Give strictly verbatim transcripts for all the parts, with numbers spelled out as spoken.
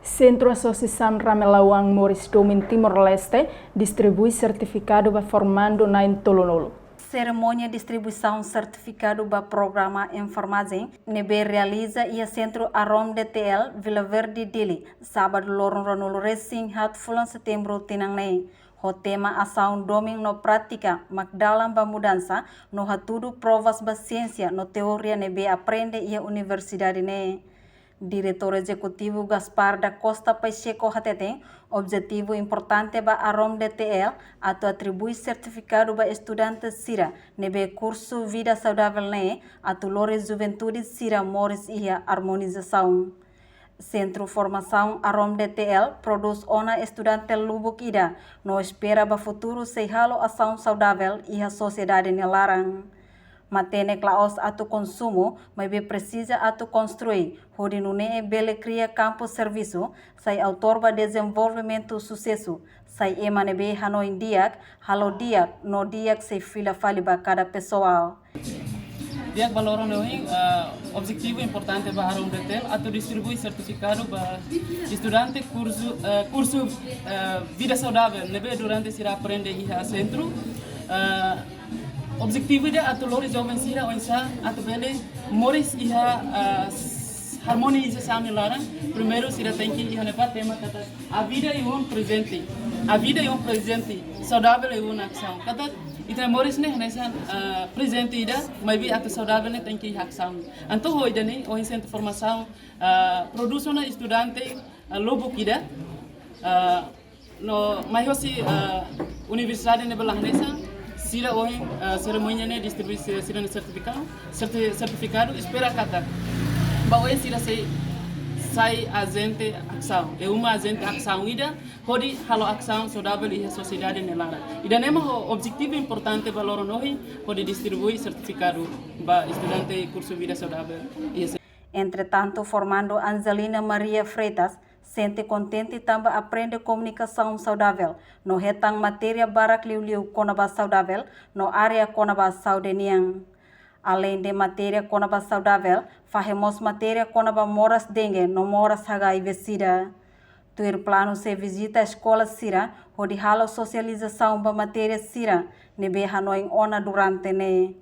Sentru Asosiasaun Ramelawang Moris Domin Timor-Leste distribui sertifikadu ba formandu na'in-tolunulu. Serimónia distribuisaun sertifikadu ba programa enfermajen ne'ebé realiza iha Sentru Arom D T L, Vila Verde, Dili, sábadu loron ruanulu-resin-haat fulan Setembru tinan ne'e, ho tema Asaun Domin no Prátika, Mak Dalan ba Mudansa, no hatudu provas ba siénsia no teoria ne'ebé aprende iha universidade ne'e. Diretór Ezekutivu Gaspar da Costa Pacheco hateten, objetivu importante ba Arom D T L atu atribui sertifikadu ba estudante sira ne'ebé kursu vida saudável ne'e atu lori juventude sira moris iha armonizasaun. Sentru Formasaun Arom D T L prodús ona estudante lubuk ida, no espera ba futuru sei halo asaun saudável iha sosiedade nia laran. Matenek la'ós atu konsumu, maibé presiza atu konstrui, hodi nune'e bele kria kampu servisu, sai autór ba dezenvolvimentu susesu, sai ema ne'ebé hanoin di'ak, halo di'ak, no di'ak sei fila fali ba kada pesoál. Di'ak ba loron ohin, ah, objetivu importante ba Arom D T L atu distribui sertifikadu ba estudante kursu, eh, kursu, eh, vida saudável, ne'ebé durante sira aprende iha sentru. Eh, objetivu ida atu lori joven sira oinsá atu bele moris iha, eh, s-, armonizasaun nia laran. Primeiru sira tenke iha ne'ebá tema katak a vida é um presente. A vida é um presente. Saudável é uma ação. Katak ita moris ne'e hanesan, eh, prezente ida, maibé atu saudável ne'e tenke iha asaun. Entaun ho ida-ne'e, ohin Sentru Formasaun, eh, prodús ona estudante, eh, lubuk ida, eh, no mai hosi, eh, universidade ne'ebé la hanesan, sira ohin, eh, serimónia ne'e distribui sira, sira-nia sertifikadu, serti-, sertifikadu, espera katak ba oin sira sei sai ajente asaun. É uma ajente asaun ida, hodi halo asaun saudável iha sosiedade nia laran. Ida-ne'e mak ho objetivu importante ba loron ohin, hodi distribui sertifikadu ba estudante kursu vida saudável iha se- Entretantu, formandu Angelina Maria Freitas sente kontente tanba aprende komunikasaun saudável, no hetan matéria barak liuliu kona-ba saudável, no área kona-ba saúde nian. Aleinde matéria kona-ba saudável, fahe mós matéria kona-ba moras dengue no moras H I V/SIDA. Tuir planu sei vizita eskola sira, hodi halo sosializasaun ba matéria sira ne'ebé hanoin ona durante ne'e.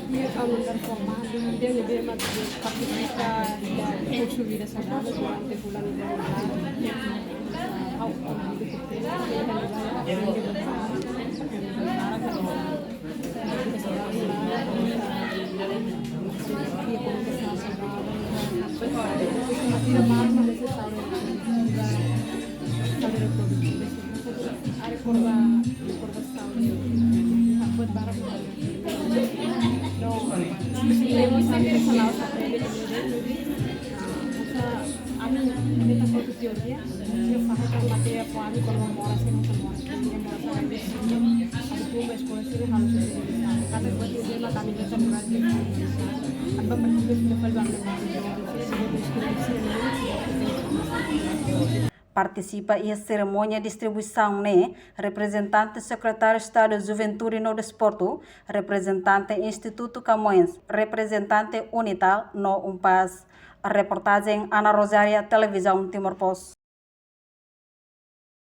Dia kau mandar forma, dia ne'ebé mak partisipa iha kursu vida saudável durante bulan ida. Ha'u konvida ke Partisipa iha serimónia distribuisaun ne'e reprezentante Sekretáriu Estadu Juventude no Desportu, reprezentante Institutu Camões, reprezentante UNITAL no UNPAZ. Reportajen Ana Rosária, Televizaun Timor Post.